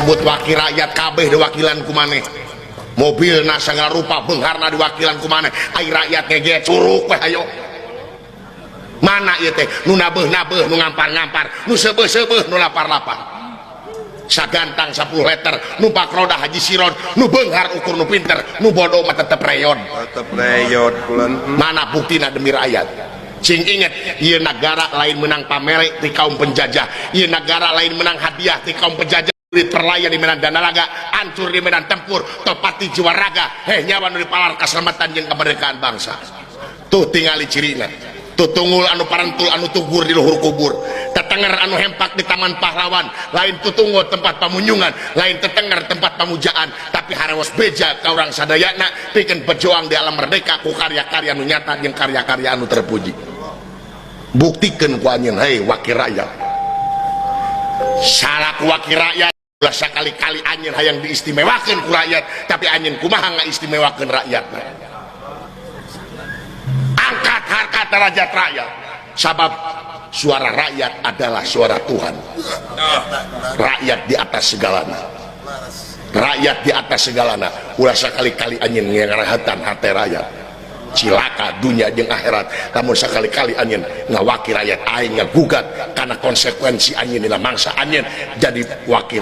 Disebut wakil rakyat, kabeh diwakilan ku maneh, mobilna sagala rupa, beungharna diwakilan ku maneh. Ai rakyat ngeget curuk we. Hayo, mana ieu teh nu nabeuh-nabeuh, nu ngampar-ngampar, nu seubeuh-seubeuh, nu lapar-lapar? Sagantang 10 liter, numpak roda Haji Siron. Nu beunghar ukur nu pinter, nu bodoh mah tetep reyon. Tetep reyot kulan. Mana buktina demi rakyat? Sing inget, ieu negara lain menang pamere ti kaum penjajah, ieu negara lain menang hadiah ti kaum penjajah. Duit perlayan di medan danaga, ancur di medan tempur, topati jiwa raga, heh, nyawa nu dipalar keselamatan jeung kemerdekaan bangsa. Tuh, tingali cirina. Tutungul anu parantul, anu tugur di luhur kubur, tetenger anu hempak di Taman Pahlawan. Lain tutungul tempat pamunyungan, lain tetenger tempat pamujaan, tapi harewos beja ka urang sadayana pikeun berjuang di alam merdeka ku karya-karya anu nyata jeung karya-karya anu terpuji. Buktikeun ku anjeun, hei wakil rakyat. Salaku wakil rakyat, ulah sakali-kali anjeun hayang diistimewakeun ku rakyat, tapi anjeun kumaha ngaistimewakeun rakyat? Angkat harkat derajat rakyat, sabab suara rakyat adalah suara Tuhan. Rakyat di atas segalana, rakyat di atas segalana. Ulah sakali-kali anjeun ngarahatan hati rakyat. Cilaka dunia jeung akhirat lamun sakali-kali anjeun ngawakil rakyat aing ngagugat, karena konsekuensi anjeun dina mangsa anjeun jadi wakil.